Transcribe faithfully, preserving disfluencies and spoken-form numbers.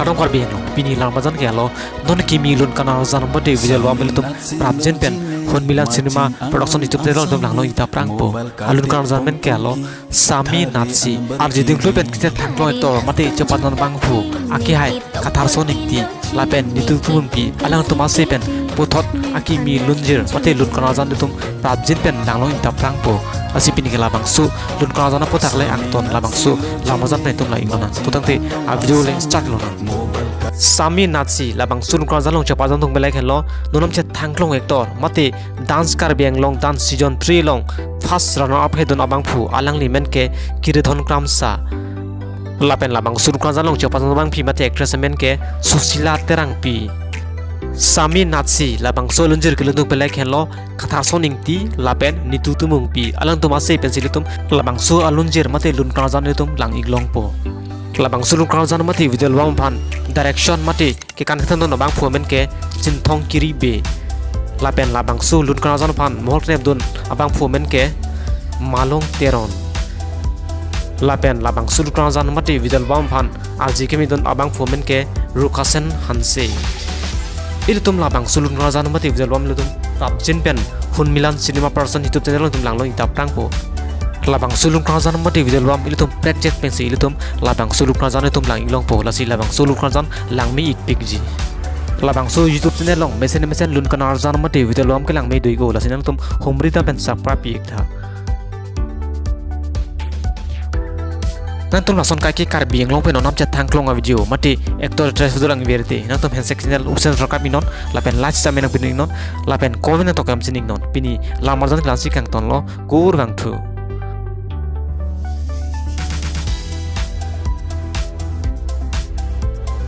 Nong Karbi Anglong, pini lam arjan ke alo, non kimi lun kanarjan mate visual album ilitum prapjin pen Hunmilan Cinema Production YouTube channel along itum langlo ingtap prangpo. Alun kanarjan men ke alo, Sami Natsi, arje dingklu pen kachethan klong actor mate chepadan abangphu, akehai Katharson Ingti lapen Nitu Timungpi, alangtum ase pen puthot akimi lunjir mate lun kanarjan ilitum prapjin pen langlo ingtap prangpo. Lasi pini ke labangso lun kanarjan aphuthak le angton, labangso lam arjan pen itum lang-ik lonang. To tangte a video le start lonang. Sami Natsi labangso lun kanarjan along chepadan atum belai henlo, non nam chethan klong actor mate Dance Karbi Anglong Dance Season three along first runner up hedun abangphu, alangli men ke Kiridhon Kramsa. Lapen labangso lun kanarjan along chepadan abangpi mate actress men ke Susila Terangpi. Sami Natsi labangso alunjir kelun atum belai henlo, Katharson Ingti lapen Nitu Timungpi, alangtum ase pensi ilitum labangso alunjir mate lun kanarjan ilitum lang-ik longpo. Labangso lun kanarjan mate visual album aphan direction mate kekan kethandun abangphu men ke Chinthong Kiribe. Lapen labangso lun kanarjan aphan mohor kenepdun abangphu men ke Malong Teron. Lapen labangso lun kanarjan mate visual album aphan arje kemedun abangphu men ke Rukasen Hanse. Ilitum labangso lun kanarjan mate visual album ilitum prapjin pen Hunmilan Cinema Production YouTube channel along itum langlo ingtap prangpo. Labangso lun kanarjan mate visual album ilitum prekjek pensi ilitum labangso lun kanarjan itum lang-ik longpo. Lasi labangso lun kanarjan langme-ik pikji. Labangso YouTube channel along mesen mesen lun kanarjan mate visual album kelang me doiko, lasi nangtum humri ta pen subscribe pi-ik tha. Nangtum lason kaike Karbi Anglong pen non nam chethan klong a video mate actor actress video lang verte, nangtum handshake channel upsen subscribe iknon, lapen like sa menang pin iknon, lapen comment nangtok kam sin iknon. Pini lam arjan kelang si kangtonlo, kurvangthu.